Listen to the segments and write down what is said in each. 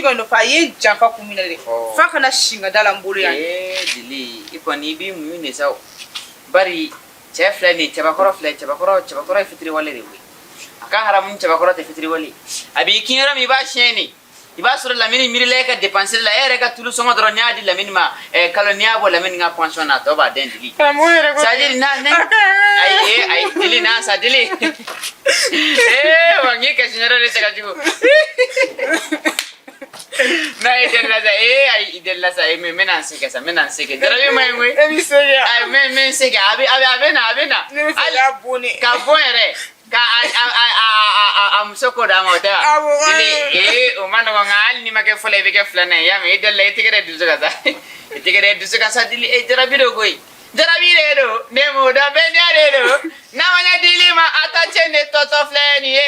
ka n nɔfɛ, a ye n janfa kun min na dɛ, f'a ka na si n ka da la n bolo yan. Ee Dili, i kɔni i b'i muɲu de sa o. Bari cɛ filɛ nin ye, cɛbakɔrɔ filɛ, cɛbakɔrɔ ye fitiriwale de koyi. A ka haramu ni cɛbakɔrɔ tɛ fitiriwale. A b'i kin yɔrɔ min, i b'a siɲɛ nin. I b'a sɔrɔ Lamini miirila e ka dépense la, e yɛrɛ ka tulu sɔngɔ dɔrɔn, n'i y'a di Lamini ma, kalo n'i y'a bɔ Lamini ka pension na, a tɔ b'a dɛn Dili. Karamɔgɔ yɛrɛ ko C'est à dire na ne ayi ayi, Dili na sa Dili. Ee wa n k'i kasi yɔrɔ de cɛ ka jugu. N'a ye delila sa, ee ayi, i delila sa, ee mais n bɛna n se kɛ sa, n bɛna n se kɛ. Jarabi ma ɲi koyi. E b'i se kɛ. Ayi, n bɛ n se kɛ, a bɛ na, a bɛ na. Ne bɛ fɛ k'a bon de. Ka bon yɛrɛ. Ka a muso ko d'a ma, o tɛ wa? Awɔ. Dili, ee o ma nɔgɔn, nka hali n'i ma kɛ fɔlɔ ye, i bɛ kɛ filanan ye. I y'a mɛn, i delila, i tɛgɛ de dusu ka sa. I tɛgɛ de dusu ka sa Dili, ee jarabi do koyi. Jarabi de don, ne m'o dɔn, bɛɛ ɲɛ de don. N'a ma ɲɛ dili ma, a ta cɛ ne tɔtɔ filɛ nin ye.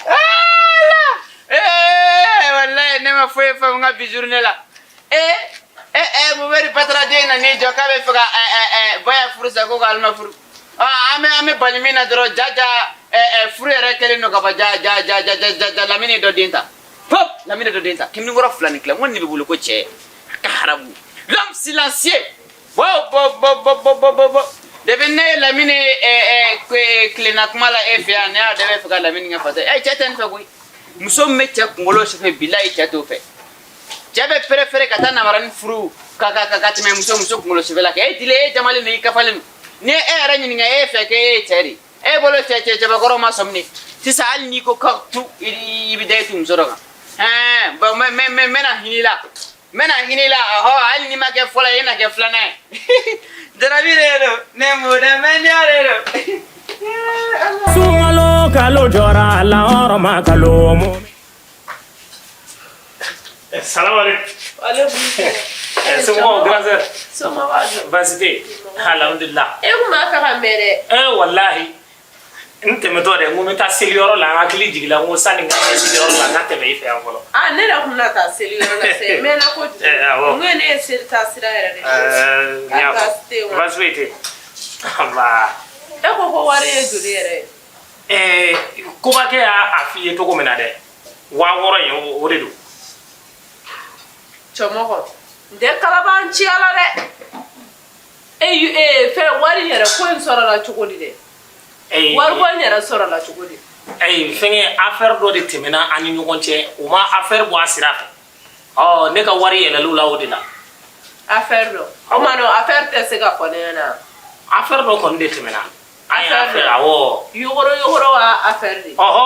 Ala! Ee walayi, ne ma foyi faamu n ka bi journée la. Ee ee ee Mumɛdi Patara den nan'i jɔ k'a bɛ fɛ ka Baya furu sa, ko k'ale ma furu. An bɛ bali min na dɔrɔn, ja ja furu yɛrɛ kɛlen don ka ban, ja ja ja ja ja ja ja, Lamini dɔ den ta. Hop, Lamini dɔ den ta. Kɛmɛ fila ni tila, n ko nin de bɛ wele ko cɛ. A ka haramu. L'homme silencieux. Bo bo bo bo bo bo bo bo. Depuis ne ye Lamini tilenna kuma la e fɛ yan, ne y'a dɔn e bɛ fɛ ka Lamini kɛ fatɔ ye. Cɛ tɛ nin fɛ koyi. Muso min bɛ cɛ kunkolo sɔfɛ, bilayi cɛ t'o fɛ. Cɛ bɛ préféré ka taa namarani furu ka tɛmɛ muso kunkolo sɔfɛla kan. E Dili, e jamalen don, i kafalen don. Ni e yɛrɛ ɲininka, e fɛ k'e ye cɛ de ye. E bolo cɛ cɛbakɔrɔ ma sɔmi de. Sisan hali n'i ko ka tu, i bɛ da i tu muso dɔ kan. Ɛɛ bon, n bɛna hinɛ i la. N bɛna hinɛ i la, ɔhɔ, hali n'i ma kɛ fɔlɔ ye, e na kɛ filanan ye. Jarabi de don, ne m'o dɔn, mɛ ne de don. Sunkalo kalo jɔra lahɔrɔma kalo mu. Salam alaikum. Aleykum salam. Somɔgɔw, grand sœur? Somɔgɔw dun? Baasi tɛ yen. Alhamdulillah. E kun b'a fɛ ka mɛn dɛ. Wallahi. N tɛmɛtɔ dɛ, n ko n bɛ taa seliyɔrɔ la, n hakili jiginna, n ko sani n ka taa seliyɔrɔ la, n ka tɛmɛ i fɛ yan fɔlɔ. Ah, ne yɛrɛ kun bɛna taa seliyɔrɔ la sisan. I mɛnna kojugu. Awɔ. N ko ne ye seli taa sira yɛrɛ de. N y'a fɔ. Baasi tɛ yen wa? Baasi foyi tɛ yen. Nba. E ko ko wari ye joli yɛrɛ ye? Kobakɛ y'a f'i ye cogo min na dɛ, 6000 in, o de don. Cɛmɔgɔ, n tɛ kalaban ciya la dɛ. E fɛn wari yɛrɛ ko in sɔrɔla cogo di dɛ? Wari ko in yɛrɛ sɔrɔla cogo di? Fɛngɛ affaire dɔ de tɛmɛna an ni ɲɔgɔn cɛ, o ma affaire bɔ a sira fɛ. Ɔ, ne ka wari yɛlɛl'u la o de la. Affaire dɔ? O ma nɔ, affaire tɛ se ka fɔ ne ɲɛna. Affaire dɔ kɔni de tɛmɛna. Affaire dɔ? Awɔ. Yogoro yogoro wa affaire de? Ɔhɔ,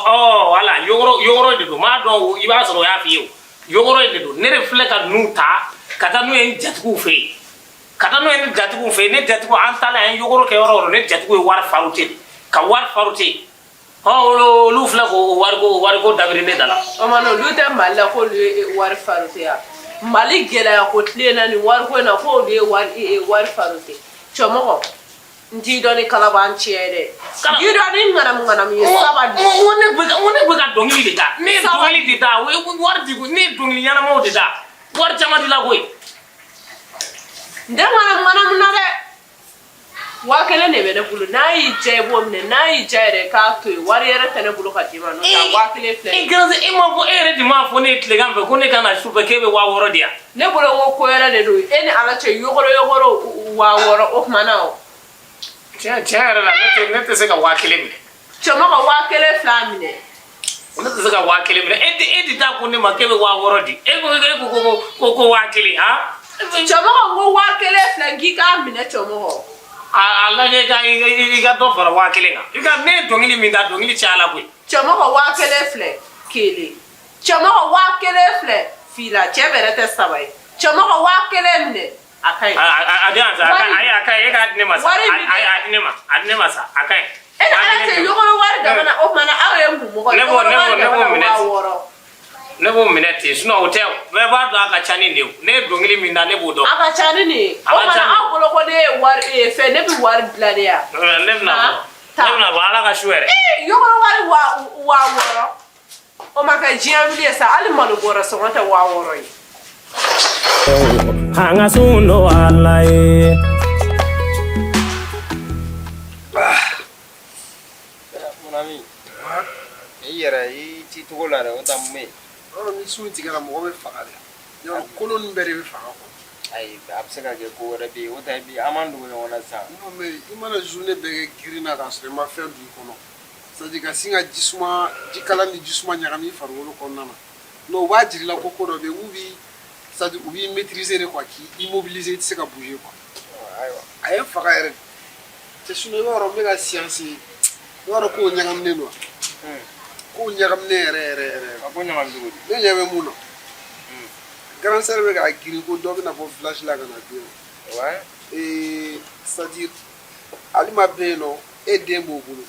ɔ, wala, yogoro yogoro de don. N b'a dɔn, i b'a sɔrɔ o y'a f'i ye o. Yogoro in de don. Ne de filɛ ka ninnu ta ka taa n'u ye n jatigiw fɛ yen. Ka taa n'u ye ne jatigiw fɛ yen, ne jatigiw, an taalen, an ye yogoro kɛ yɔrɔ o yɔrɔ, ne jatigiw ye wari farote de. Ka wari farote. Ɔ, olu filɛ k'o wariko dabiri ne da la. O ma olu tɛ Mali la k'olu ye wari farote ya. Mali gɛlɛya ko tile na nin wariko in na, k'olu ye wari farote. Cɛmɔgɔ, n t'i dɔn ni kalaban cɛ ye dɛ. N t'i dɔn ni ŋanamu ŋanamu ye, sabali. N ko ne bɛ ka dɔnkili de da. Ne ye dɔnkili de da. O ye wari di, ne ye dɔnkili ɲɛnamaw de da. Wari caman di la koyi. N tɛ ŋanamu ŋanamu na dɛ. 1000 de bɛ ne bolo, n'a y'i diya i b'o minɛ, n'a y'i diya yɛrɛ k'a to yen, wari yɛrɛ tɛ ne bolo ka d'i ma, n'o tɛ 1000 filɛ. I grand e ma fɔ, e yɛrɛ de m'a fɔ ne ye tilegan fɛ ko ne ka na su fɛ k'e bɛ 6000 di yan. Ne bolo n ko ko yɛrɛ de don, e ni Ala cɛ, yogoro yogoro 6000, o tuma na o. Tiɲɛ yɛrɛ la, ne tɛ se ka 1000 minɛ. Cɛmɔgɔ, 1000 fila minɛ. Ne tɛ se ka 1000 minɛ. E de t'a ko ne ma k'e bɛ 6000 di. E ko 1000 han. Cɛmɔgɔ, n ko 1000 filɛ, n k'i k'a minɛ cɛmɔgɔ. A lajɛ i ka dɔ fara 1000 kan. I ka ne ye dɔnkili min da, dɔnkili cayala koyi. Cɛmɔgɔ, 1000 filɛ, kelen. Cɛmɔgɔ, 1000 filɛ, fila. Cɛ bɛrɛ tɛ saba ye. Cɛmɔgɔ, 1000 minɛ. A ka ɲi. A di yan sa, a ka ɲi, ayi, a ka ɲi, e k'a di ne ma sa. Ayi, a di ne ma, a di ne ma sa, a ka ɲi. E ni Ala cɛ, yogoro wari dama na, o tuma na aw ye mun mɔgɔ ye? Ne b'o minɛ ten. Ne b'o minɛ ten, sinon o tɛ, bɛɛ b'a dɔn a ka ca ni nin ye. Ne ye dɔnkili min da, ne b'o dɔn. A ka ca ni nin ye. O tuma na aw bolo ko ne ye wari fɛn, ne bɛ wari dilan de yan. Ne bɛna bɔ. Ne bɛna bɔ, Ala ka su yɛrɛ. Ee, yogoro wari 6000. O ma kɛ diɲɛ wuli ye sa, hali malo bɔrɛ sɔngɔ tɛ 6000 ye. An ka sun don Ala ye. Mon ami. I yɛrɛ i t'i cogo la dɛ, o ta mun bɛ yen? Yɔrɔ ni sun tigɛra, mɔgɔ bɛ faga dɛ. Yɔrɔ kolo ninnu bɛɛ de bɛ faga quoi. Ayi, a bɛ se ka kɛ ko wɛrɛ bɛ yen, o ta bi an m'an dogo ɲɔgɔn na sisan. Non, mais i mana journée bɛɛ kɛ girin na k'a sɔrɔ i ma fɛn dun i kɔnɔ, c'est à dire ka sin ka ji suma, jikalan ni ji suma ɲagami i farikolo kɔnɔna na, non, u b'a jira i la ko ko dɔ bɛ yen, u b'i, c'est à dire u b'i maîtriser de quoi, k'i immobiliser, i tɛ se ka bouger quoi. Ayiwa. A ye n faga yɛrɛ de cɛ. Sinon i b'a dɔn n bɛ ka science, i b'a dɔn kow ɲagaminen don wa, kow ɲagaminen yɛrɛ yɛrɛ yɛrɛ. A ko ɲagami cogo di? Ne ɲɛ bɛ mun na, grande sœur bɛ k'a girin ko dɔ bɛna bɔ village la ka na den ma. Et c'est à dire Alima bɛ yen nɔ, e den b'o bolo.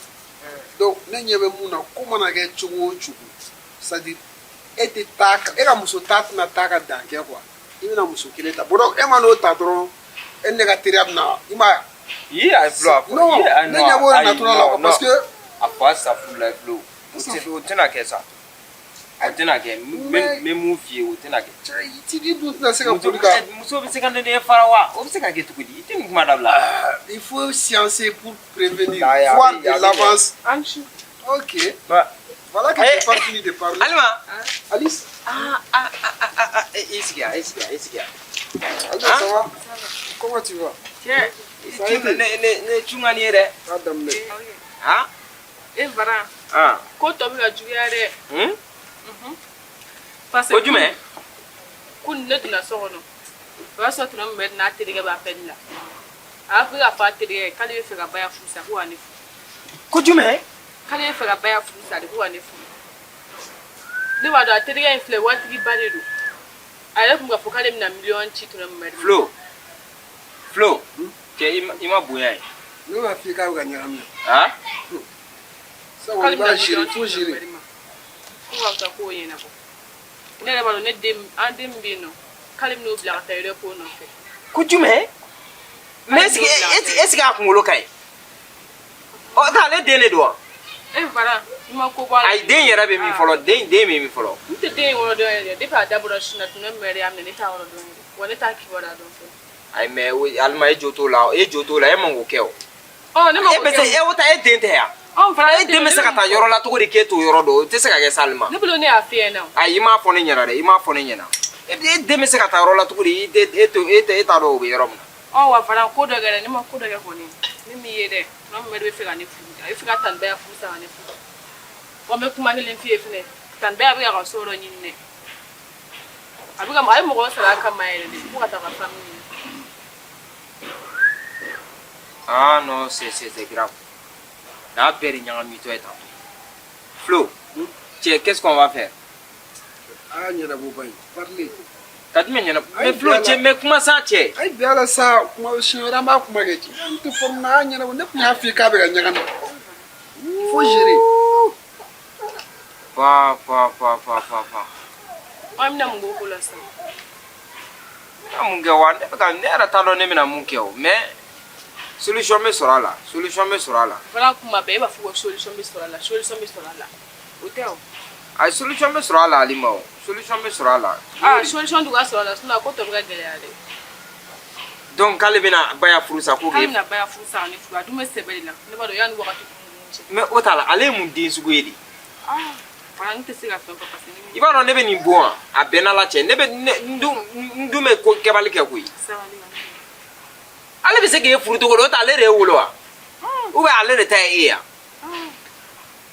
Donc ne ɲɛ bɛ mun na, ko mana kɛ cogo o cogo, c'est à dire e tɛ taa e ka muso ta tɛna taa ka dan kɛ quoi, i bɛna muso kelen ta. Bon, donc e ma n'o ta dɔrɔn, e ni ne ka teriya bɛna, i m'a ye? Yi, a ye Flo, a fɔ. Non, ne ɲɛ b'o de natɔla la quoi, parce que A fa safurulayi Flo, o tɛna kɛ sa, o tɛna kɛ. N bɛ mun f'i ye, o tɛna kɛ. Cɛ, i ti i dun tɛna se ka boli ka Muso bɛ se ka ne ni e fara wa? O bɛ se ka kɛ cogo di? I tɛ nin kuma dabila. Il faut sciencer pour prévenir, Ah, voir ah, de ah, l'avance. An su. Ok. Ba Voilà que Eh, j'ai pas fini de parler. Alima. Alice, Ah ah ah ah ah, i sigi yan, i sigi yan, i sigi yan. Alima, ça va? Comment tu vas? Cɛ. Ça a été? Ne cunga ni ye dɛ. A daminɛ. Han. E Varan, Ah. ko tɔ bɛ ka juguya dɛ. Parce Ko jumɛn? Kun ne donna so kɔnɔ, o y'a sɔrɔ tuma min bɛ n'a terikɛ b'a fɛ la, a b'a fɛ k'a fɔ a terikɛ ye k'ale bɛ fɛ ka Baya furu sa, ko ka ne furu. Ko jumɛn? K'ale bɛ fɛ ka Baya furu sa de, ko ka ne furu. Ne b'a dɔn a terikɛ in filɛ, waritigiba de don. A yɛrɛ tun b'a fɔ k'ale bɛna miliyɔn ci tuma min bɛ. Flo. Flo. Cɛ, i ma bonya ye. Ne b'a f'i ye k'a bɛ ka ɲagami. Han? Ça, on K'ale va bɛna gérer, miliyɔn il faut ci tuma gérer. min ma, ko ka fisa k'o ɲɛnabɔ. Ne yɛrɛ b'a dɔn ne den, an den min bɛ yen nɔ, k'ale bɛn'o bila ka taa yɔrɔ k'o nɔfɛ. Ko jumɛn? Mais est ce que a kunkolo ka ɲi? Ɔ ta ale den de don wa? E Varan, i ma ko bɔ a la. Ayi, den yɛrɛ bɛ min fɔlɔ, den bɛ min fɔlɔ? N tɛ den in yɔrɔ dɔn yɛrɛ. Depuis a dabɔra su na, tuma min yɛrɛ y'a minɛ, ne t'a yɔrɔ dɔn yɛrɛ wa, ne t'a kibaruya dɔn fɛnɛ. Ayi, mais o Alima, e jo t'o la, e jo t'o la, e man k'o kɛ o. Ɔ, ne ma E bɛ se e o ta e den tɛ yan. Ɔ Varan, E den bɛ se ka taa yɔrɔ la cogo di k'e t'o yɔrɔ dɔn? O tɛ se ka kɛ sa, Alima. Ne bolo ne y'a f'i ɲɛna o. Ayi, i m'a fɔ ne ɲɛna dɛ, i m'a fɔ ne ɲɛna. E den bɛ se ka taa yɔrɔ la cogo di, i tɛ e t'o e tɛ e t'a dɔn o bɛ yɔrɔ min na? Ɔ wa Varan, ko dɔ kɛra, ne ma ko dɔ kɛ kɔni, ne m'i ye dɛ. Tuma min bɛ fɛ ka ne furu, a bɛ fɛ ka Tanibaya furu sa ka ne furu. Wa n bɛ kuma kelen f'i ye fɛnɛ, Tanibaya bɛ ka so dɔ ɲini dɛ. A bɛ ka, a ye mɔgɔ sara a kama yɛrɛ de ko ka taa ka famille ɲini. Ah non, c'est grave. N'a bɛɛ de ɲagamitɔ ye tan. Flo, cɛ, qu'est-ce qu'on va faire? A y'a ɲɛnabɔ ba ye. Parler. Ka jumɛn ɲɛnabɔ? Ayi, Mais Flo, bila la. cɛ, mais kuma sa cɛ. A ye bɛn a la sa, kuma siɲɛ wɛrɛ an b'a kuma kɛ. Cɛ, n tɛ forme na, a y'a ɲɛnabɔ. Ne tun y'a f'i ye k'a bɛ ka ɲagami. Il faut gérer. Fa fa fa fa fa fa. An bɛna mun k'o ko la sisan? Ne ka mun kɛ wa? Ne bɛ ka ne yɛrɛ t'a dɔn ne bɛna mun kɛ o, mais solution bɛ sɔrɔ a la, solution bɛ sɔrɔ a la. Varan, kuma bɛɛ e b'a fɔ ko solution bɛ sɔrɔ a la, solution bɛ sɔrɔ a la, o tɛ o. Ayi, solution bɛ sɔrɔ a la, Alima o. Solution bɛ sɔrɔ a la. Ah, solution dun ka sɔrɔ a la, sinon a ko tɔ bɛ ka gɛlɛya dɛ. Donc k'ale bɛna Baya furu sa ko K'ale k'e bɛna Baya furu sa ka ne furu, a dun bɛ sɛbɛ de la. Ne b'a dɔn yanni wagati kunkurunnin cɛ. Mais o t'a la, ale ye mun den sugu ye de? Ah Varan, ne tɛ se ka fɛn fɔ parce que I b'a dɔn ne bɛ nin bon wa? A bɛɛ n'Ala cɛ, ne bɛ ne n dun n dun bɛ ko kɛbali kɛ koyi. Sabali ka. Ale bɛ se k'e furu cogo di? O tɛ ale de ye wolo wa? Ou bien ale de ta ye e ye wa?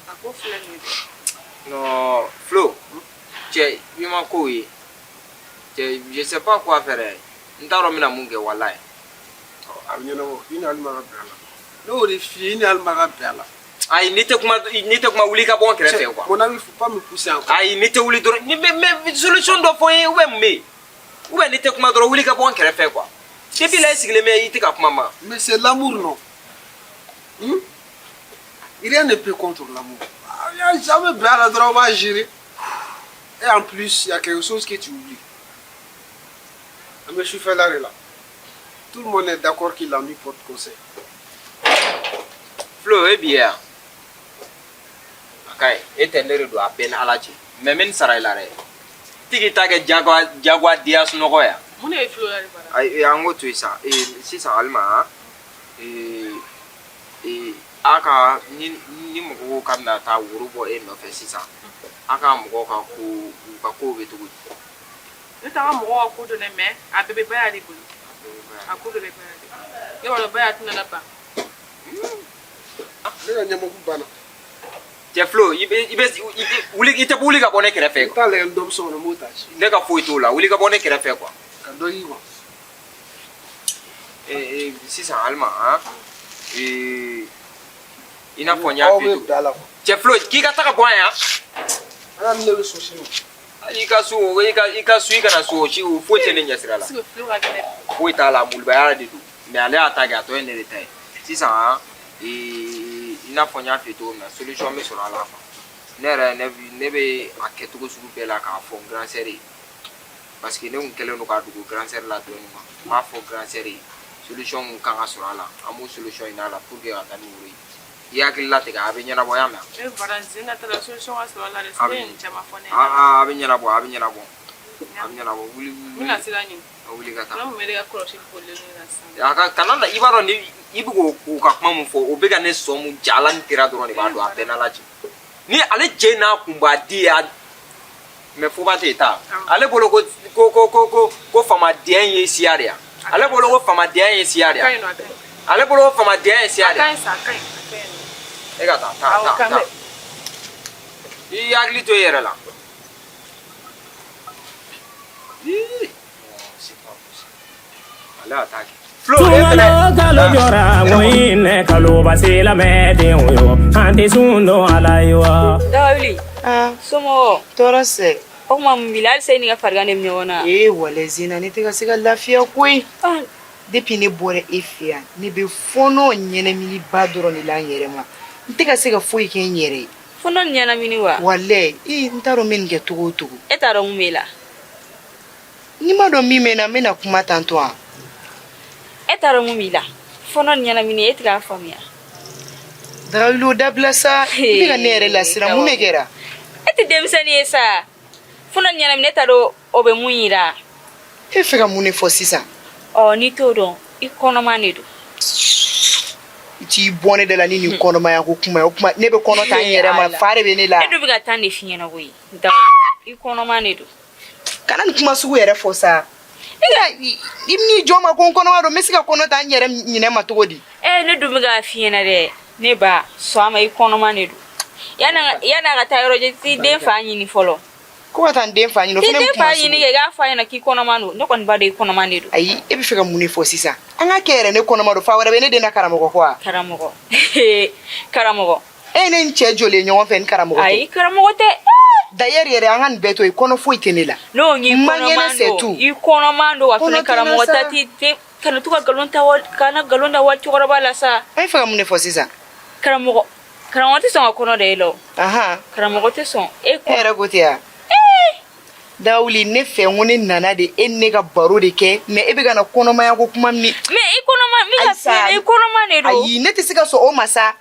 A ko filɛ nin ye dɛ. Non, Flo, cɛ, i ma kow ye. Cɛ, je sais pas quoi faire. N t'a dɔn n bɛna mun kɛ walayi. A bɛ ɲɛnabɔ. I ni Alima ka bɛn a la. Ne y'o de f'i ye, i ni Alima ka bɛn a la. Ayi, n'i tɛ kuma, wuli ka bɔ n kɛrɛfɛ quoi. Mon ami, faut pas me pousser encore. Ayi, n'i tɛ wuli dɔrɔn, ni bɛ solution dɔ fɔ n ye, ou bien mun bɛ yen? Ou bien n'i tɛ kuma dɔrɔn, wuli ka bɔ n kɛrɛfɛ quoi. Depuis là, i sigilen bɛ, i tɛ ka kuma ma. Mais c'est l'amour, non? Hmm? Rien ne peut contre l'amour. Ah, il n'y a jamais bɛn a la dɔrɔn, on va gérer. Et en plus, il y a quelque chose que tu oublies. Ah, mais je suis fait là, là. Tout le monde est d'accord que la nuit porte conseil. Flo, e b'i ye yan. A ka ɲi, e tɛ ne de don, a bɛɛ ni Ala cɛ. Mais n bɛ nin sara i la dɛ. Tigi ta kɛ jagoya jagoya diya sunɔgɔ yan. Mun de ye Flo la de, Varan? Ayi, an k'o to yen sa. Sisan Alima, han. Ee, ee, A ka ni mɔgɔ ko k'a bɛna taa woro bɔ e nɔfɛ sisan, a ka mɔgɔw ka ko, u ka kow bɛ cogo di? Ne t'an ka mɔgɔw ka ko dɔn dɛ, mais a bɛɛ bɛ Baya de bolo. A ko bɛɛ bɛ Baya de bolo. Ne b'a dɔn Baya tɛna na ban. Ne ka ɲamaku banna. Cɛ Flo, i bɛ i tɛ wuli, i tɛ wuli ka bɔ ne kɛrɛfɛ. N t'a lajɛ ni dɔ bɛ so kɔnɔ, n b'o ta ci. Ne ka foyi t'o la, wuli ka bɔ ne kɛrɛfɛ quoi. Ka dɔ y'i quoi. Sisan Alima, han, i n'a fɔ n y'a Aw f'i ye bɛ bila la quoi. Cɛ Flo, k'i ka taga bɔ yan. Ala ni ne bɛ so sini. I ka so, i ka so, i kana so, o si o foyi tɛ ne ɲɛsira la. Est-ce que Flo ka kɛnɛ? Foyi t'a la, molobaya de don, mais ale y'a ta kɛ, a tɔ ye ne de ta ye sisan. Han, i n'a fɔ n y'a f'i ye cogo min na, solution bɛ sɔrɔ a la quoi. Ne yɛrɛ, ne bɛ a kɛ cogo sugu bɛɛ la k'a fɔ n grand sœur ye, parce que ne kun kɛlen don k'a dogo grand sœur la dɔɔnin quoi. N b'a fɔ grand sœur ye, solution mun kan ka sɔrɔ a la, an b'o solution ɲini a la pour que ka taa ni woro ye. I hakili latigɛ, a bɛ ɲɛnabɔ, y'a mɛn? E bara Zena taara, solution ka sɔrɔ a la dɛ. A Ne bɛ ye nin caman fɔ ne a ɲɛna. A bɛ ɲɛnabɔ, a bɛ ɲɛnabɔ, a bɛ ɲɛnabɔ. Wuli. N bɛna sira ɲini. Wuli ka taa. N'a mun bɛ ne ka kɔlɔsi bolilen na sisan. A ka kana na, i b'a dɔn ni i bɛ k'o o ka kuma mun fɔ, o bɛ ka ne sɔn mun ja. Ala ni tera dɔrɔn de b'a dɔn, a bɛɛ n'Ala cɛ. Ni ale cɛ n'a kun b'a di a mɛ, foba tɛ taa. Ale bolo ko famadenya ye siya de ya. Ale bolo ko famadenya ye siya de A ka ya. ɲi nɔ, a ka ɲi. Ale bolo ko famadenya ye siya A de ka ya. ɲi sa, a ka ɲi, a ka ɲi nɔ. E ka taa, taa. Awɔ, Taa. kan Taa. bɛ. I hakili to i yɛrɛ la. Ii, non, c'est pas possible. Ale y'a ta kɛ. Flo, e fɛnɛ. Sunkalo kalo jɔra ŋoyinɛ kalo basila mɛdenw yo, an tɛ sun don ala ye wa. Dawuli. Ah, somɔgɔw? Tɔɔrɔ sɛ. O tuma mun b'i la halisa? I ni ka farigan de bɛ ɲɔgɔn na? Ee, walayi Zena, ne tɛ ka se ka lafiya koyi. Depuis ne bɔra e fɛ yan, ne bɛ fɔɔnɔ ɲɛnaminiba dɔrɔn de la n yɛrɛ ma. N tɛ ka se ka foyi kɛ n yɛrɛ ye. Fɔɔnɔ ni ɲɛnamini wa? Walayi, ee, n t'a dɔn n bɛ nin kɛ cogo o cogo. E t'a dɔn mun b'e la? N'i ma dɔn min bɛ n na, n bɛna kuma tantɔ wa? E t'a dɔn mun b'i la? Fɔɔnɔ ni ɲɛnamini, e tɛ k'a faamuya. Dawuli, o dabila sa, i bɛ ka ne yɛrɛ lasiran. Mun de kɛra? E tɛ denmisɛnnin ye sa. Fɔɔnɔ ni ɲɛnamini, e t'a dɔn o bɛ mun yira? E fɛ ka mun de fɔ sisan? Ɔ, n'i t'o dɔn, i kɔnɔman de don. I t'i bɔ ne da la ni nin kɔnɔmaya ko kuma ye. O kuma, ne bɛ kɔnɔ ta n yɛrɛ ma, fa de bɛ ne la. E dun bɛ ka taa de f'i ɲɛna koyi. Dawuli, i kɔnɔman de don. Kana nin kuma sugu yɛrɛ fɔ sa. I n'i jɔ ma ko n kɔnɔma don, n bɛ se ka kɔnɔ ta n yɛrɛ ɲinɛ ma cogo di? Ee, ne dun bɛ k'a f'i ɲɛna dɛ. Ne ba, sɔn a ma, i kɔnɔman de don. Yan'a ka taa yɔrɔ jan, t'i den fa ɲini fɔlɔ. Ko ka taa n den fa ɲini, o T'i fana ye den kuma fa sugu ɲini ye. kɛ, i k'a fɔ a ɲɛna k'i kɔnɔman don. Ne kɔni b'a dɔn i kɔnɔman de don. Ayi, e bɛ fɛ ka mun de fɔ sisan? An ka kɛ yɛrɛ, ne kɔnɔma don, fa wɛrɛ bɛ ne den na karamɔgɔ kɔ wa? Karamɔgɔ, karamɔgɔ. E ne ni cɛ joli ye ɲɔgɔn fɛ ni karamɔgɔ tɛ? Ayi, karamɔgɔ tɛ. D'ailleurs yɛrɛ, an ka nin bɛɛ to yen, kɔnɔ foyi tɛ ne la. N'o k'i N man kɛnɛ, kɔnɔman c'est don tout. i kɔnɔman don wa? Kɔnɔ Fɛnɛ tɛ n na karamɔgɔ sa. ta t'i den. Kana to ka nkalon ta wali, kana nkalon da wali cɛkɔrɔba la sa. An bɛ fɛ ka mun de fɔ sisan? Karamɔgɔ, karamɔgɔ tɛ sɔn ka kɔnɔ da e la o. Ahan. Karamɔgɔ tɛ sɔn e. E yɛrɛ ko ten wa? Dawuli, ne fɛ n ko ne nana de e ni ne ka baro de kɛ, mais e bɛ ka na kɔnɔmaya ko kuma min. Mais i kɔnɔman, n bɛ ka f'i ɲɛna, i kɔnɔman de don. Ayi, ne tɛ se ka sɔn o ma sa.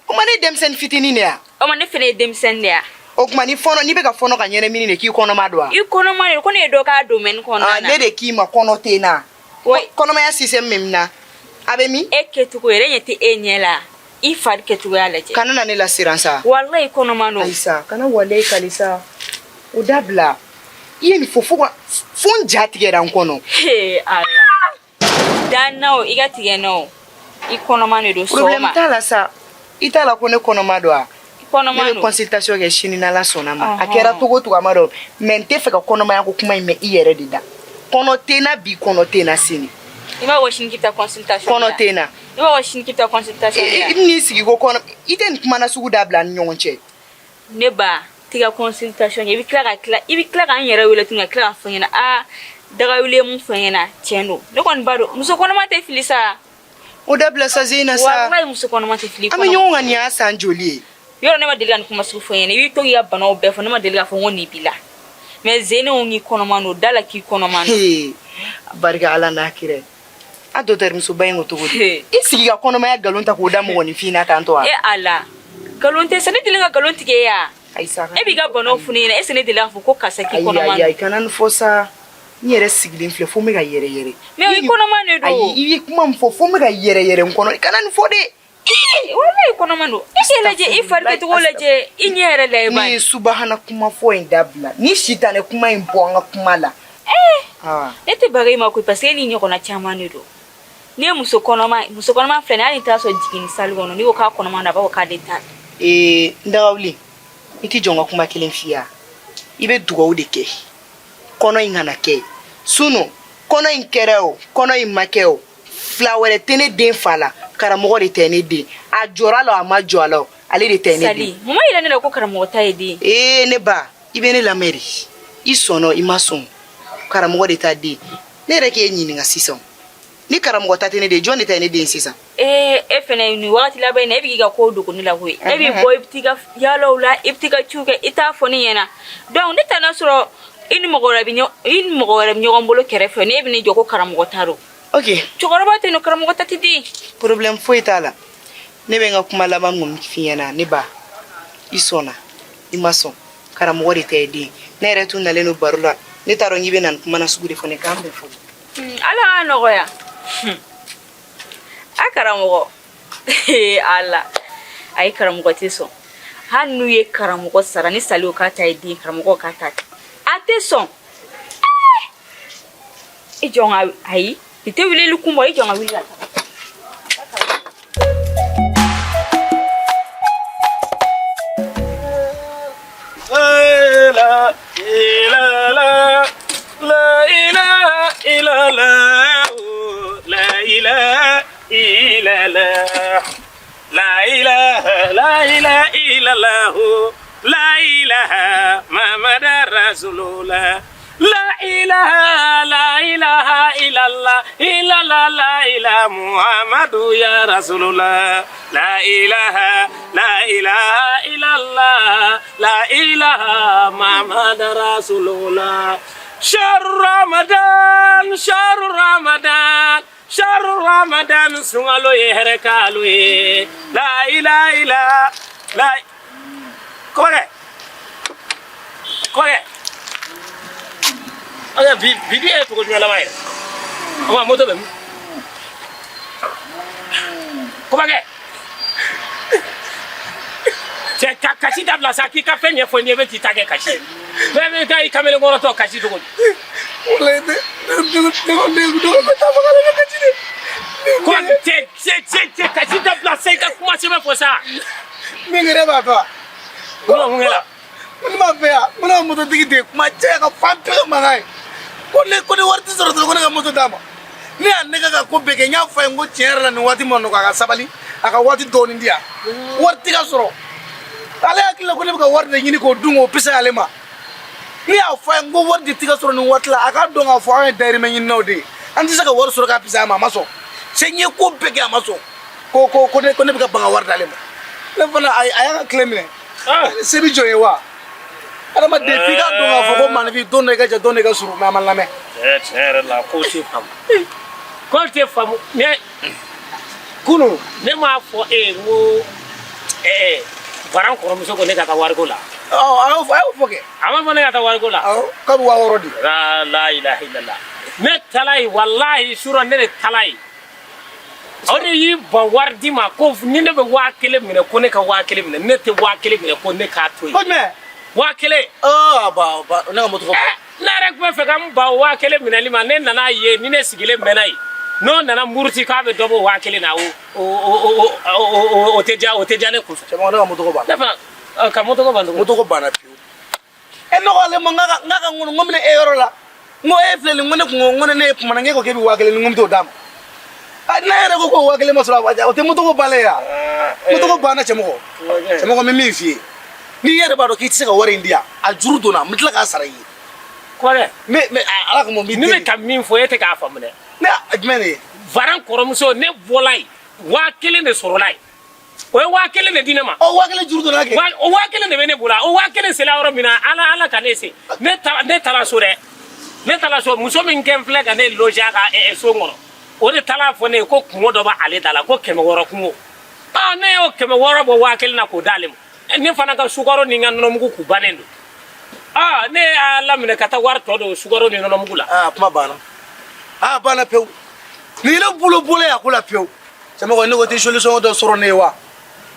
O ma, ne ye denmisɛnnin fitinin de ya. O ma, ne fɛnɛ ye denmisɛnnin de ya. O tuma ni fɔɔnɔ, n'i bɛ ka fɔɔnɔ ka ɲɛnamini de, k'i kɔnɔma don wa? I kɔnɔman de don, ko ne ye dɔ k'a domaine kɔnɔna Ah, na. ne de k'i ma kɔnɔ tɛ n na. Oui. Kɔnɔmaya système bɛ min na, a bɛ min? E kɛcogo yɛrɛ, ɲɛ tɛ e ɲɛ la, i fari kɛcogoya lajɛ. Kana na ne lasiran sa. Walayi, kɔnɔman don. Ayi sa, kana walayi kali sa, o dabila. I ye nin fɔ fo ka fo n ja tigɛra n kɔnɔ. He Ala, dan na o, i ka tigɛ na o, i kɔnɔman de don. Problème sɔgɔma. t'a la sa. I t'a la ko ne kɔnɔma don wa? I kɔnɔman Ne bɛ don. consultation kɛ sini n'Ala sɔnna ma. A Ɔhɔn. kɛra togo o togo, a ma dɔn, mais n tɛ fɛ ka kɔnɔmaya ko kuma in mɛn i yɛrɛ de da. Kɔnɔ tɛ n na bi, kɔnɔ tɛ n na sini. I b'a fɔ sini k'i bɛ taa consultation Kɔnɔ la. tɛ n na. I b'a fɔ sini k'i bɛ taa consultation la. I n'i sigi ko kɔnɔ, i tɛ nin kuma nasugu dabila an ni ɲɔgɔn cɛ. Ne ba, t'i ka consultation kɛ, i bɛ tila ka tila, i bɛ tila k'an yɛrɛ wele tuguni ka tila k'a fɔ n ɲɛna: aa, Dagawuli ye mun fɔ n ɲɛna, tiɲɛ don. Ne kɔni b'a dɔn muso kɔnɔma tɛ fili sa. O dabila sa, Zeyina sa. Walayi, muso kɔnɔma tɛ fili. An bɛ ɲɔgɔn kan, nin y'a san joli ye? Yɔrɔ, ne ma deli ka nin kuma sugu fɔ n ɲɛna. I bɛ to k'i ka banaw bɛɛ fɔ, ne ma deli k'a fɔ n ko nin b'i la, mais Zeyinaw k'i kɔnɔman don, da la k'i kɔnɔman don. Hee, barika Ala n'a kira. A docteur musoba in ko cogo di? Hee. I sigi ka kɔnɔmaya nkalon ta k'o da mɔgɔninfin na tantɔ wa? E Ala, nkalon tɛ sa. Ne deli ka nkalon tigɛ e ya? Ayi sa. E b'i ka banaw fɔ ne ɲɛna, est ce que ne deli k'a fɔ ko karisa k'i Ayi. kɔnɔman Ayi, ayi, don? kana nin fɔ sa. N yɛrɛ sigilen filɛ fo n bɛ ka yɛrɛ yɛrɛ. Mais i kɔnɔman de don. Ayi, i ye kuma min fɔ, fo n bɛ ka yɛrɛ yɛrɛ n kɔnɔ. Kana nin fɔ dɛ. Walayi kɔnɔma don. E k'e lajɛ, i fari kɛcogo lajɛ, i ɲɛ yɛrɛ lajɛ N'i bani. ye subahana kuma fɔ in dabila, ni sitanɛ kuma in bɔ an ka kuma la. Ah. Ne tɛ baga i ma koyi, parce que e ni ɲɔgɔnna caman de don. N'i ye muso kɔnɔma, muso kɔnɔma filɛ nin ye, hali n'i taara sɔrɔ jiginni salle kɔnɔ, n'i ko k'a kɔnɔma don, a b'a fɔ k'ale ta. Ee, n dagawuli, i t'i jɔ n ka kuma kelen f'i ye. I bɛ dugawu de kɛ kɔnɔ in kana kɛ. Sinon kɔnɔ in kɛra o, kɔnɔ in ma kɛ o, fila wɛrɛ tɛ ne den fa la. Karamɔgɔ de tɛ ne den. A jɔra la o, a ma jɔ a la o, ale de tɛ ne den. Sali, mun ma yira ne la ko karamɔgɔ ta ye den? Ee, ne ba, i bɛ ne lamɛn de. I sɔnna o, i ma sɔn, karamɔgɔ de ta den. Ne yɛrɛ k'e ɲininka sisan, ni karamɔgɔ ta tɛ ne den, jɔn de ta ye ne den sisan? Ee, e fɛnɛ, nin wagati laban in na, e bɛ k'i ka kow dogo ne la koyi. E bɛ bɔ, i bɛ t'i ka yaalaw la, i bɛ t'i ka ciw kɛ, i t'a fɔ ne ɲɛna. Donc ne t'a sɔrɔ i ni mɔgɔ wɛrɛ bɛ i ni mɔgɔ wɛrɛ bɛ ɲɔgɔn bolo kɛrɛfɛ, ne bɛ ne jɔ ko karamɔgɔ ta don. Ok. Cɛkɔrɔba tɛ yen nɔ, karamɔgɔ ta tɛ den. Problème foyi t'a la. Ne bɛ n ka kuma laban min f'i ɲɛna, ne ba, i sɔnna, i ma sɔn, karamɔgɔ de ta ye den. Ne yɛrɛ tun nalen don baro la, ne t'a dɔn k'i bɛ na nin kuma na sugu de fɔ ne k'an bɛn fɔlɔ. Ala k'a nɔgɔya. A karamɔgɔ, ala, ayi, karamɔgɔ tɛ sɔn. Hali n'u ye karamɔgɔ sara ni Sali k'a ta ye den, karamɔgɔ k'a ta, a tɛ sɔn. I jɔ n ka, ayi, i tɛ weleli kun bɔ, i jɔ n ka wuli ka taga. La ilaha la ilaha illallah, la ilaha illallah, la ilaha, la ilaha illallah, la ilaha Muhammad Rasulullah, la ilaha, la ilaha illallah, illallah, la ilaha Muhammadu ya Rasulullah, la ilaha, la ilaha illallah, la ilaha Muhammad Rasulullah. شهر رمضان، شهر رمضان، شهر رمضان, sunkalo ye hɛrɛ kalo ye. La ilaha illa la. Kɔkɛ, kɔkɛ, ɔkɛ, bi bi bi ye cogo jumɛn laban ye? O ma moto bɛ min? Kɔkɛ, cɛ, ka kasi dabila sa. K'i ka fɛn ɲɛfɔ n ye, i bɛ k'i ta kɛ kasi ye. Bɛɛ bɛ taa i kamalen kɔrɔtɔ kasi cogo di? Walayi, ne bɛ taa faga ne kasi de. Ko cɛ, cɛ, cɛ, cɛ, kasi dabila sa, i ka kuma sɛbɛn fɔ sa. Min yɛrɛ b'a fɛ. Mun mun kɛra? Ne b'a fɛ yan, ko ne ka mototigi de ye kuma cɛ ka fan bɛɛ kɛ mankan ye. Ko ne wari tɛ sɔrɔ dɔrɔn, ko ne ka moto d'a ma. Ne y'a nɛgɛ ka ko bɛɛ kɛ, n y'a fɔ a ye n ko tiɲɛ yɛrɛ la, nin waati ma nɔgɔ, a ka sabali, a ka waati dɔɔni di yan. Wari tɛ ka sɔrɔ. Ale hakili la ko ne bɛ ka wari de ɲini k'o dun k'o fisaya ale ma. Ne y'a fɔ a ye n ko wari de tɛ ka sɔrɔ nin waati la, a k'a dɔn k'a fɔ an ye dayirimɛ ɲininaw de ye. An tɛ se ka wari sɔrɔ k'a fisaya a ma, a ma sɔn. Cɛ, n ye ko bɛɛ kɛ, a ma sɔn. Ko ne bɛ ka ban ka wari d'ale ma. Ne fana a y'a ka tile minɛ. Se bɛ jɔn ye wa? Adamaden, f'i k'a dɔn k'a fɔ ko maanifin, don dɔ i ka jan, don dɔ i ka surun, mais a ma lamɛn. Tiɲɛ yɛrɛ la, ko tɛ faamu, ko tɛ faamu. Ne kunu, ne m'a fɔ e ye n ko baran kɔrɔmuso ko ne ka taa wariko la. Ɔ, a y'o fɔ, a y'o fɔ kɛ. A ma fɔ ne ka taa wariko la? Awɔ, k'a bɛ 6000 di. La ilaha illallah. Ne taara yen, walahi, surɔ ne de taara yen. O de y'i ban wari di ma ko ni ne bɛ 1000 minɛ, ko ne ka 1000 minɛ. Ne tɛ 1000 minɛ, ko ne k'a to yen. Ko jumɛn? 1000. Ɔ, ba ba, ne ka moto ko. Ne yɛrɛ tun bɛ fɛ ka n ban 1000 minɛli ma. Ne nana ye ni ne sigilen mɛnna yen, n'o nana muruti k'a bɛ dɔ bɔ 1000 na, o tɛ diya, o tɛ diya ne kunfɛ. Cɛmɔgɔ, ne ka moto ko banna. Ne fana ka moto ko ban tugun. Moto ko banna pewu. E ne ko ale ma n k'a ka n k'a ka ŋunu, n ko n bɛna e yɔrɔ la. N ko e filɛ nin, n ko ne kun ko n ko ne ye kumana, n k'e ko k'e bɛ 1000 ni n ko n bɛ t'o d'a ma. A n'a yɛrɛ ko ko 1000 ma sɔrɔ, o tɛ moto ko bannen ye wa? Moto ko banna, cɛmɔgɔ. Cɛmɔgɔ, n bɛ min f'i ye, n'i yɛrɛ b'a dɔn k'i tɛ se ka wari in di yan, a juru donna, n bɛ tila k'a sara i ye. Kɔrɛ. Mais ala kama, n b'i Ne deli. bɛ ka min fɔ, e tɛ k'a faamu dɛ. Ne jumɛn de ye? Varan kɔrɔmuso, ne bɔla yen, 1000 de sɔrɔla yen. O ye 1000 de di ne ma. Ɔ, 1000 juru donna kɛ. O 1000 de bɛ ne bolo. O 1000 sera yɔrɔ min na, ala ala ka ne se. Ne taara so dɛ. Ne taara so, muso min kɛ filɛ ka ne loger a ka so kɔnɔ, o de taara fɔ ne ye ko kungo dɔ b'ale da la, ko 600 kungo. Aa, ne y'o 600 bɔ 1000 na k'o d'ale ma. Ne fana ka sukaro ni n ka nɔnɔmugu k'u bannen don. Aa, ne y'a laminɛ ka taa wari tɔ don sukaro ni nɔnɔmugu la. Aa, kuma banna. Aa, banna pewu. Nin ye ne bolo bolo ye a ko la pewu. Cɛmɔgɔ, ne ko tɛ solution dɔ sɔrɔ ne ye wa?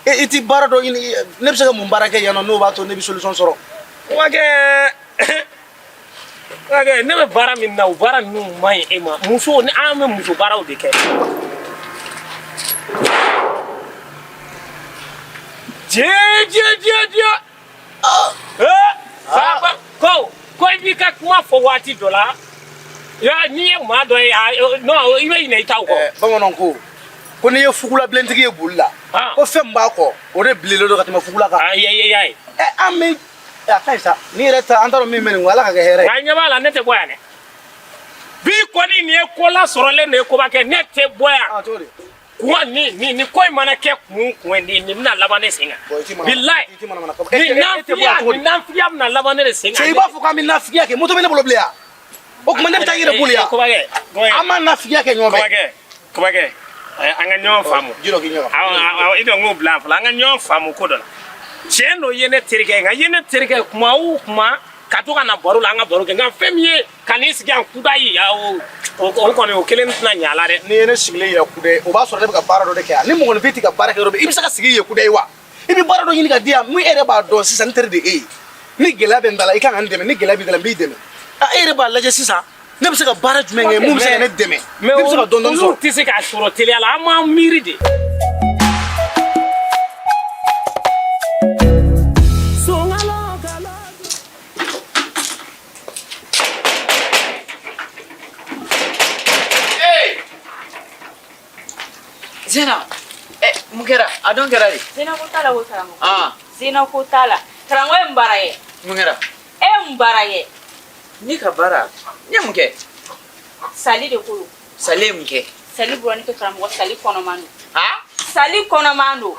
E i ti baara dɔ ɲini, ne bɛ se ka mun baara kɛ yan nɔ n'o b'a to ne bɛ solution sɔrɔ? Kobakɛ, Kobakɛ, ne bɛ baara min na, o baara ninnu man ɲi e ma. Muso ni an bɛ muso baaraw de kɛ. Dieu, Dieu, Dieu, Dieu. Eh, fa ko i b'i ka kuma fɔ waati dɔ la. Ya n'i ye maa dɔ ye, non, i bɛ ɲinɛ i taw kɔ. Bamananw ko n'i ye fugulabilentigi ye boli la, ko fɛn min b'a kɔ, o de bilenlen don ka tɛmɛ fugula kan. Ayi, ayi, ayi. An bɛ a ka ɲi sa, n'i yɛrɛ ta, an t'a dɔn min bɛ nin kɔ, Ala ka kɛ hɛrɛ ye. Nka ɲɛ b'a la, ne tɛ bɔ yan dɛ. Bi kɔni nin ye ko lasɔrɔlen de ye Kobakɛ, ne tɛ bɔ yan. Cogo di? Kuma ni ko in mana kɛ kun o kun ye, nin bɛna laban ne sen kan. Bilayi. Nin nafigiya, nin nafigiya bɛna laban ne de sen kan. Cɛ, i b'a fɔ k'an bɛ nafigiya kɛ, moto bɛ ne bolo bilen yan. O tuma ne bɛ taa n yɛrɛ boli yan. Kobakɛ, An ma nafigiya kɛ ɲɔgɔn fɛ. Kobakɛ, Kobakɛ, an ka ɲɔgɔn faamu. Ji dɔ k'i ɲɛ kan. Awɔ, awɔ, i dɔn k'o bila yan fɔlɔ, an ka ɲɔgɔn faamu ko dɔ la. Tiɲɛ don, i ye ne terikɛ ye, nka i ye ne terikɛ ye kuma o kuma ka to ka na baro la, an ka baro kɛ, nka fɛn min ye ka n'i sigi yan kudayi, o kɔni o kelen tɛna ɲɛ a la dɛ. N'i ye ne sigilen ye kudayi, o b'a sɔrɔ ne bɛ ka baara dɔ de kɛ yan. Ni mɔgɔninfin tɛ ka baara kɛ yɔrɔ min, i bɛ se ka sigi yen kudayi wa? I bɛ baara dɔ ɲini ka di yan, min e yɛrɛ b'a dɔn sisan, n teri de e ye. Ni gɛlɛya bɛ n da la, i kan ka n dɛmɛ, ni gɛlɛya b'i da la, n b'i dɛmɛ. E yɛrɛ b'a lajɛ sisan, ne bɛ se ka baara jumɛn kɛ mun bɛ se ka ne dɛmɛ, ne bɛ se ka dɔɔni dɔɔni olu sɔrɔ. tɛ se k'a sɔrɔ teliya la, an b'an miiri de. Zena, mun kɛra? A don kɛra de. Zena ko t'a la ko karamɔgɔ. Ah. Zena ko t'a la. Karamɔgɔ ye mun baara kɛ? Mun kɛra? E ye mun baara kɛ? Ne ka baara, ne ye mun kɛ? Sali de ko don. Sali ye mun kɛ? Sali bɔra ne fɛ karamɔgɔ, sali kɔnɔman don. Ha? Sali kɔnɔman don.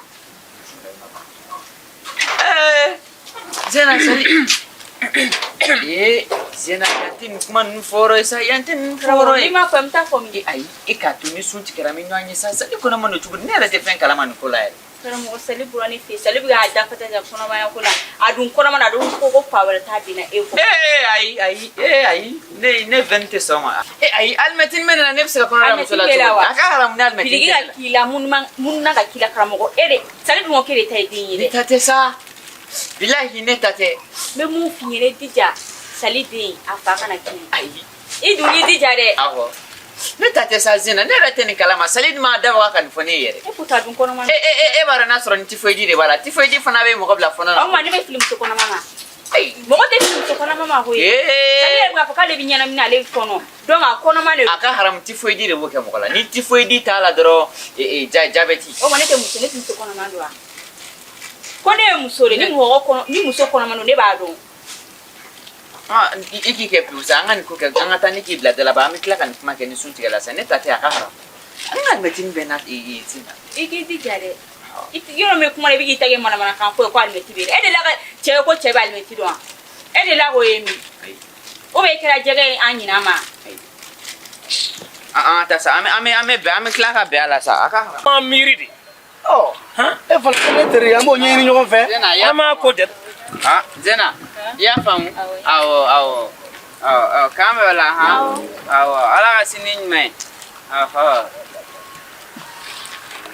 Zena, sali. Ee, Zena, yan tɛ nin kuma ninnu fɔ yɔrɔ ye sa, yan tɛ nin fɔ yɔrɔ ye. N'i m'a fɔ, n bɛ taa fɔ min? E ayi, e k'a to ni sun tigɛra, an bɛ ɲɔgɔn ye sa. Sali kɔnɔman don cogo di? Ne yɛrɛ tɛ fɛn kalama nin ko la yɛrɛ. Karamɔgɔ, sali bɔra ne fɛ yen. Sali bɛ k'a da fata ja kɔnɔmaya ko la. A dun kɔnɔma na, a dun ko fa wɛrɛ t'a den na e kɔ. Ee ayi, ayi, ee ayi, ne fɛn tɛ sɔn ma. Ee ayi, alimɛtini bɛ ne na, ne bɛ se ka kɔnɔ da muso la Alimɛtini b'e la cogo wa? di? A ka haramu ni alimɛtini Biriki tɛ ka ne la. k'i la, mununa ka k'i la karamɔgɔ. E de, sali dun ko k'e de ta ye den ye dɛ. Ne ta tɛ sa. Bilahi, ne ta tɛ. N bɛ mun f'i ɲɛna, i jija sali den a fa kana k'i ye. Ayi. I dun y'i jija dɛ. Awɔ. Ne ta tɛ sa Zena, ne yɛrɛ tɛ nin kalama. Sali dun m'a dabɔ ka nin fɔ ne ye yɛrɛ. E ko ta dun kɔnɔma. E e e b'a dɔn n'a sɔrɔ ni tifoyidi de b'a la. Tifoyidi fana bɛ mɔgɔ bila fɔnɔ la. O tuma ne bɛ fili muso kɔnɔma ma. Mɔgɔ tɛ fili muso kɔnɔma ma koyi. Ee. Sali yɛrɛ b'a fɔ k'ale bɛ ɲɛnamini ale kɔnɔ. Donc a kɔnɔma de don. A ka haramu, tifoyidi de b'o kɛ mɔgɔ la. Ni tifoyidi t'a la dɔrɔn, jabɛti. O tuma ne tɛ muso, ne tɛ muso kɔnɔma don wa? Ko ne ye muso de, ni mɔgɔ kɔnɔ, ni muso kɔnɔma don, ne b'a dɔn. Ah, i k'i kɛ pewu sa, an ka nin ko kɛ, an ka taa ne k'i bila dalaba, an bɛ tila ka nin kuma kɛ ni sun tigɛla sa. Ne ta tɛ, a ka haramu. An ka alimɛtini bɛɛ n'a sin na. I k'i jija dɛ. I ti yɔrɔ min kuma la, i bɛ k'i ta kɛ manamanakan fɔ ye ko alimɛti bɛ yen. E delila ka cɛ ye ko cɛ bɛ alimɛti dɔn wa? E delila k'o ye min? O bɛ kɛra jɛgɛ ye an ɲinɛ ma. An ka taa sa, an bɛ bɛn, an bɛ tila ka bɛn a la sa, a ka haramu. An miiri de. Ɔ, e fana ko ne teri, an b'o ɲɛɲini ɲɔgɔn fɛ. Zena, i y'a An b'a ko jate. Ah, Zena, i y'a faamu? Awɔ, awɔ. Awɔ, awɔ, k'an bɛn o la, han? Awɔ, Ala ka sini ɲuman ye. Ɔhɔ.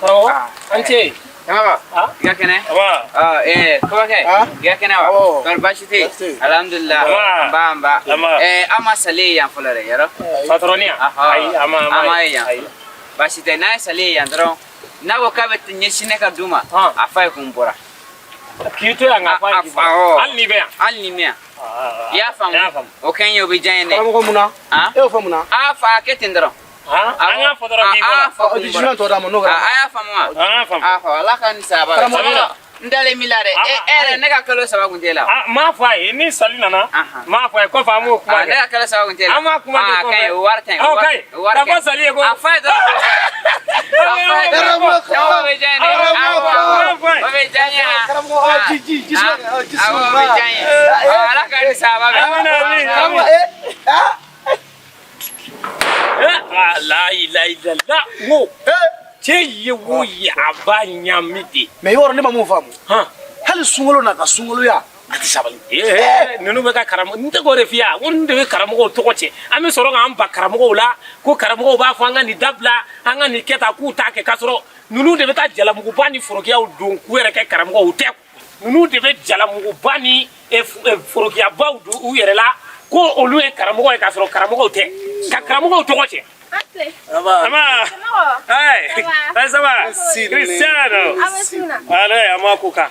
Karamɔgɔ, an ce. Karamɔgɔ, i ka kɛnɛ? Aba. Ɔ, kɔbakɛ, i ka kɛnɛ wa? Kɔri baasi tɛ yen? Alhamdulillah. Nba. Nba, nba. Nba. Aw ma sali ye yan fɔlɔ dɛ, yɔrɔ? Patɔrɔni yan? Ayi, a ma A ma ye yan. Ayi. Baasi tɛ, n'a ye sali ye yan dɔrɔn, n'a ko k'a bɛ ɲɛsin ne ka du ma, a fa ye kun bɔra. K'i to yan k'a fɔ a ye k'i bɔra. Hali n'i bɛ yan. Hali ni bɛ yan. I y'a faamu? N y'a faamu. O kɛ n ye, o bɛ diya n ye dɛ. Karamɔgɔ, mun na? E y'o fɔ mun na? A fa, a kɛ ten dɔrɔn. An k'a fɔ dɔrɔn k'i bɔra. A fa kun Ji jumɛn tɔ d'a ma n'o kɛra? A y'a faamu wa? An y'a faamu. A fa, Ala ka ni sababa. Karamɔgɔ. N dalen b'i la dɛ. E yɛrɛ, ne ka kalo 3 kun t'e la. N m'a fɔ a ye ni sali nana, n m'a fɔ a ye kɔfɛ an b'o kuma kɛ. Ne ka kalo 3 kun t'e la. An b'a kuma kɛ A kɔfɛ. ka ɲi, o wari ka ɲi. Ɔ, ka ɲi. O wari Ka ka ɲi. fɔ sali ye ko. A fa ye dɔrɔn. A fa ye dɔrɔn. O bɛ diya n ye dɛ. Awɔ, o bɛ diya n ye. Karamɔgɔ, ji ji ji suma kɛ, ji suma. Awɔ, o bɛ diya n ye. Ala ka ni sababa bɛn. Amina, amina. Karamɔgɔ, La ilaha illallah. N ko cɛ ye wo ye, a b'a ɲami de. Mais yɔrɔ ne ma mun faamu? Hali sunkalo n'a ka sunkaloya, a tɛ sabali. Ee, ninnu bɛ ka karamɔgɔ, n tɛ k'o de f'i ye, ko ninnu de bɛ karamɔgɔw tɔgɔ tiɲɛ. An bɛ sɔrɔ k'an ban karamɔgɔw la ko karamɔgɔw b'a fɔ an ka nin dabila, an ka nin kɛ tan, k'u t'a kɛ k'a sɔrɔ Ninnu de bɛ taa jalamuguba ni forokiyaw don k'u yɛrɛ kɛ karamɔgɔw tɛ. Ninnu de bɛ jalamuguba ni forokiyabaw don u yɛrɛ la ko olu ye karamɔgɔ ye k'a sɔrɔ karamɔgɔw tɛ, ka karamɔgɔw tɔgɔ tiɲɛ. Ama. Hey, ça va? Cristiano. Allez, ama ko kan.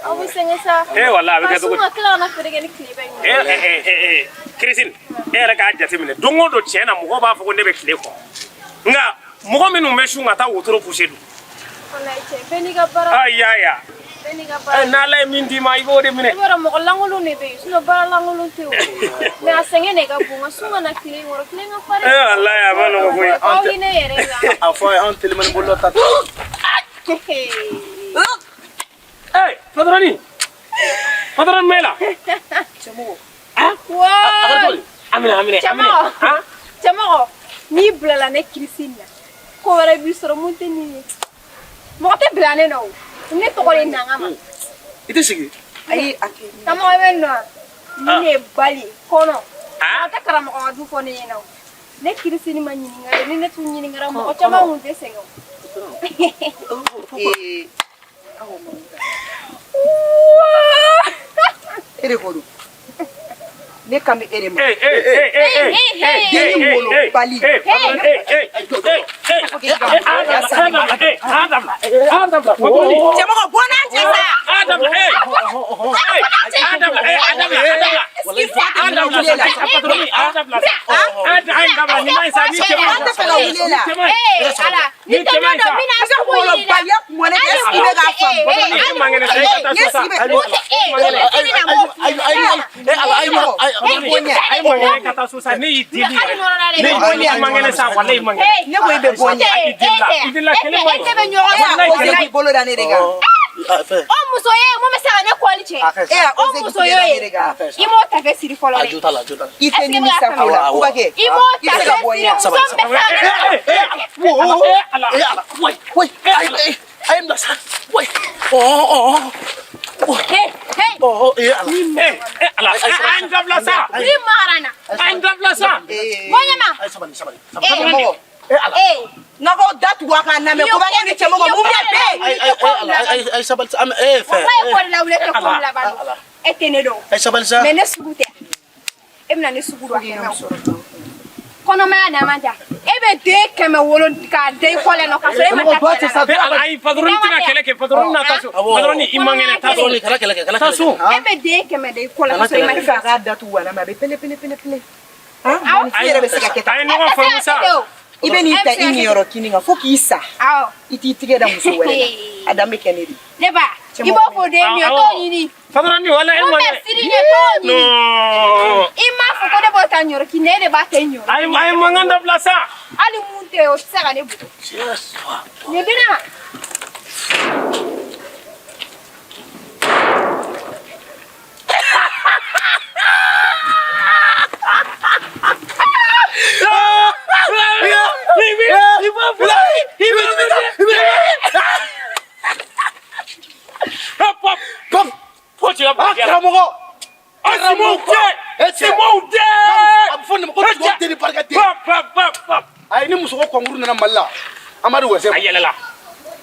Aw bɛ sɛgɛn sa. Eh, wala a bɛ kɛ cogo di? Ka tila ka na feere kɛ ni tile bɛ ɲɛ. Eh, eh, eh, eh, Christine, e yɛrɛ k'a jateminɛ don o don tiɲɛ na mɔgɔw b'a fɔ ko ne bɛ tile kɔ. Nka mɔgɔ minnu bɛ sun ka taa wotoro pousser dun. Walayi cɛ, bɛɛ n'i ka baara. Ayi, ayi. Bɛɛ n'i ka baara. N'Ala ye min d'i ma, i b'o de minɛ. I b'a dɔn mɔgɔ lankolon de bɛ yen, sinon baara lankolon tɛ o. Mais a sɛgɛn de ka bon, nka sun ka na tile in kɔrɔ, tile ka farin. Eh, walayi a ma nɔgɔn koyi. Aw hinɛ yɛrɛ la. A fɔ a ye, anw telimani bolila ta. Eh, patronne. Patronne mɛn la. Cɛmɔgɔ. Waay. A minɛ, a minɛ, a minɛ. Cɛmɔgɔ. Cɛmɔgɔ, n'i bilala ne Christine na, ko wɛrɛ b'i sɔrɔ mun tɛ nin ye. Mɔgɔ tɛ bila ne na o. Ne tɔgɔ de nanga ma. I tɛ sigi. Ayi, a kɛ. Karamɔgɔ bɛ nɔ. Ni ne ye bali kɔnɔ. Mɔgɔ tɛ karamɔgɔ ka du fɔ ne ɲɛna o. Ne Christine ma ɲininka de, ni ne tun ɲininkara mɔgɔ caman tun tɛ sɛgɛn o. Ee, e de ko don. Ne kan bɛ e de ma. Eh, eh, eh, eh, eh, Den ni wolobali. eh, eh, eh, eh, eh, eh, a dabila, a dabila, patronne. Cɛmɔgɔ, bɔ n'a cɛ sa. A dabila, eh, eh, a dabila, eh, a dabila, a dabila. A dabila sa, patronne, a dabila sa. A dabila, nin ma ɲi sa, ni cɛ ma ɲi An tɛ fɛ ka wuli e la. Ni cɛ ma ɲi. Ee ala, Ni ni cɛ ma tɛ ɲi sa. dɔ min na I ka wolobaliya kun bɔ ne kan, est ce que i bɛ k'a faamu? Patronne, e man kɛnɛ sa, e ka taa so sa. Ayi, E man kɛnɛ, ka taa so sa, ne y'i deli yɛrɛ. Ne y'i deli, i man kɛnɛ sa, walayi i man kɛnɛ. Ne ko i bɛ bɔ n ɲɛ. I delila, i delila kelen ma ɲi. E tɛ bɛ ɲɔgɔn E y'a Walayi osé kelen k'i bolo da ne de kan. O muso ye mun bɛ se ka ne kɔli cɛ? E y'a O osé k'i muso bolo y'o da ne ye. de kan. I m'o tafe siri fɔlɔ A dɛ. jo t'a la, a jo t'a la. I tɛ nimisa ko la. Kubakɛ, I m'o i tɛ se ka tafe bɔ n siri ɲɛ. muso min bɛ se ka ne Eh, ala, Eh, ala, wayi, wayi, ayi, ayi, ayi, n bila sa, wayi, ɔ, ɔ, Hey, hey, ɔ, ɔ, eh, ala. eh, eh, ala, an dabila sa. ni magara na. An dabila sa. Ee, Bɔ ɲɛ ma. Ayi, sabali, sabali, sabali. Cɛmɔgɔ. Eh, ala. Ee, N'a ko da tugu a kan lamɛn, Kubakɛ ni cɛmɔgɔ mun bɛ bɛn? Ayi, ayi, ayi, ala, ayi, ayi, sabali sa, eh, fɛ, walayi eh, kɔli la wuli e tɛ ko laban dɔn. ala. E tɛ ne dɔn. Ayi, sabali sa. Mais ne sugu tɛ. E bɛna ne sugu dɔn a kɛnɛ o. Kɔnɔmaya n'a man ja. E bɛ den 100 wolo k'a da i kɔ la nɔ k'a sɔrɔ e ma taa kɛlɛ la. Eh, ala, ayi, patronne tɛna kɛlɛ kɛ, patronne na taa so. Patronne, i man kɛnɛ, taa so. Patronne, kana kɛlɛ kɛ, kana Taa kɛlɛ so. kɛ. E bɛ den 100 da i kɔ la k'a sɔrɔ e ma I bɛ fɛ a k'a da tugu a la, mais a bɛ pele pele pele pele. Han, mɔgɔninfin yɛrɛ bɛ se ka kɛ tan. A ye ɲɔgɔn faamu sa. I bɛ n'i ta i niyɔrɔ kini kan fo k'i sa. Awɔ. I t'i tigɛ da muso wɛrɛ la. A dan bɛ kɛ ne de ye. Ne ba, i b'o fɔ den min ye, t'o ɲini. Patronne, walayi, e Mun man bɛ kɛnɛ. siri ɲɛ, t'o ɲini. Non. I m'a fɔ ko ne b'o ta ɲɔrɔ kini, e de b'a ta ɲɔrɔ. A ye mankan dabila sa. Hali mun tɛ o tɛ se ka ne bugɔ. Nin di ne ma. Hop, hop, Pop, Fo cɛ ah, karamɔgɔ. Simɔw tɛ. Eh, cɛ. Simɔw tɛ. A bɛ fɔ nin ma ko dugawu den ni barika den. Pap, pap, pap, pap. Ayi, ni muso ko kɔnkuru nana Mali la, an b'a di wɔsɛ A ma. yɛlɛla.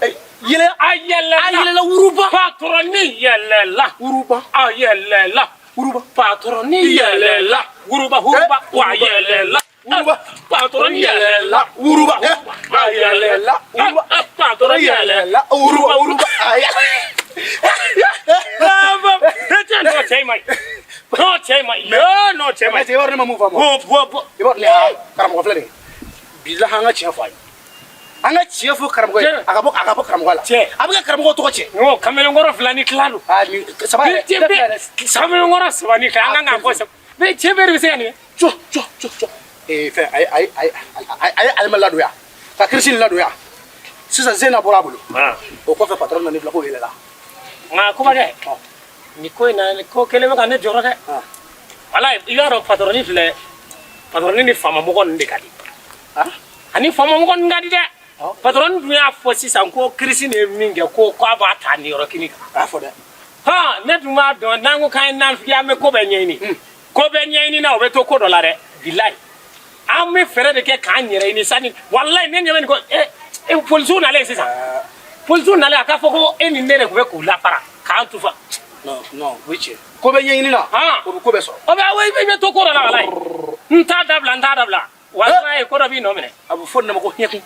Eh, yɛlɛ, A yɛlɛla. a yɛlɛla wuruba. Patronne yɛlɛla. Wuruba, A yɛlɛla. wuruba. Patronne yɛlɛla. Wuruba, wuruba. Wa yɛlɛla. Wuruba. Patronne yɛlɛla. Wuruba. Eh, A yɛlɛla. Wuruba. Patronne yɛlɛla. Wuruba, wuruba. Ayi. Non, cɛ ma ɲi. Non, cɛ ma ɲi. Non, cɛ ma Mais ɲi. cɛ, i b'a dɔn ne ma mun faamu wa? Bɔ, bɔ, bɔ. I b'a dɔn ne ha karamɔgɔ filɛ nin ye. Bilahi, an ka tiɲɛ fɔ a ye. An ka tiɲɛ fɔ karamɔgɔ ye. Cɛ. A ka bɔ karamɔgɔ la. Cɛ. A bɛ ka karamɔgɔ tɔgɔ tiɲɛ. Non, kamalenkɔrɔ fila ni tila don. Ah, nin saba yɛrɛ. Cɛ bɛɛ, kamalenkɔrɔ saba ni tila, an kan k'a fɔ saba. Mais cɛ bɛɛ de bɛ se ka nin kɛ. Jɔ, jɔ, jɔ, jɔ. Ee, fɛn, a ye Alima ladon yan. Ka Christine ladon yan. Sisan Zena bɔra a bolo. O kɔfɛ patron nana ne bila k'o yɛlɛla. Nka Kubakɛ, nin ko in na, ko kelen bɛ ka ne jɔrɔ dɛ. Walayi, i b'a dɔn patronne filɛ, patronne ni faamamɔgɔ ninnu de ka di. Ani faamamɔgɔ ninnu ka di dɛ. Patronne dun y'a fɔ sisan ko Christine ye min kɛ ko k'a b'a ta niyɔrɔ kini kan. A y'a fɔ dɛ. Hɔn, ne dun b'a dɔn n'an ko k'an ye nanfigiya, an bɛ ko bɛɛ ɲɛɲini. Ko bɛɛ ɲɛɲini na, o bɛ to ko dɔ la dɛ. Bilayi. An bɛ fɛɛrɛ de kɛ k'an yɛrɛ ɲini sani. Walayi, ne ɲɛ bɛ nin ko polisiw nalen sisan. Polisiw nalen, a ka fɔ ko e ni ne de tun bɛ k'u lafara k'an tufa. Non, non, o ye tiɲɛ. Ko bɛ ɲɛɲini na, o bɛ ko bɛɛ sɔrɔ. O bɛ, awɔ, i bɛ to ko dɔ la, walayi. N t'a dabila, n t'a dabila. Walayi, ko dɔ b'i nɔ minɛ. A bɛ fɔ nin de ma ko hiɲɛkun.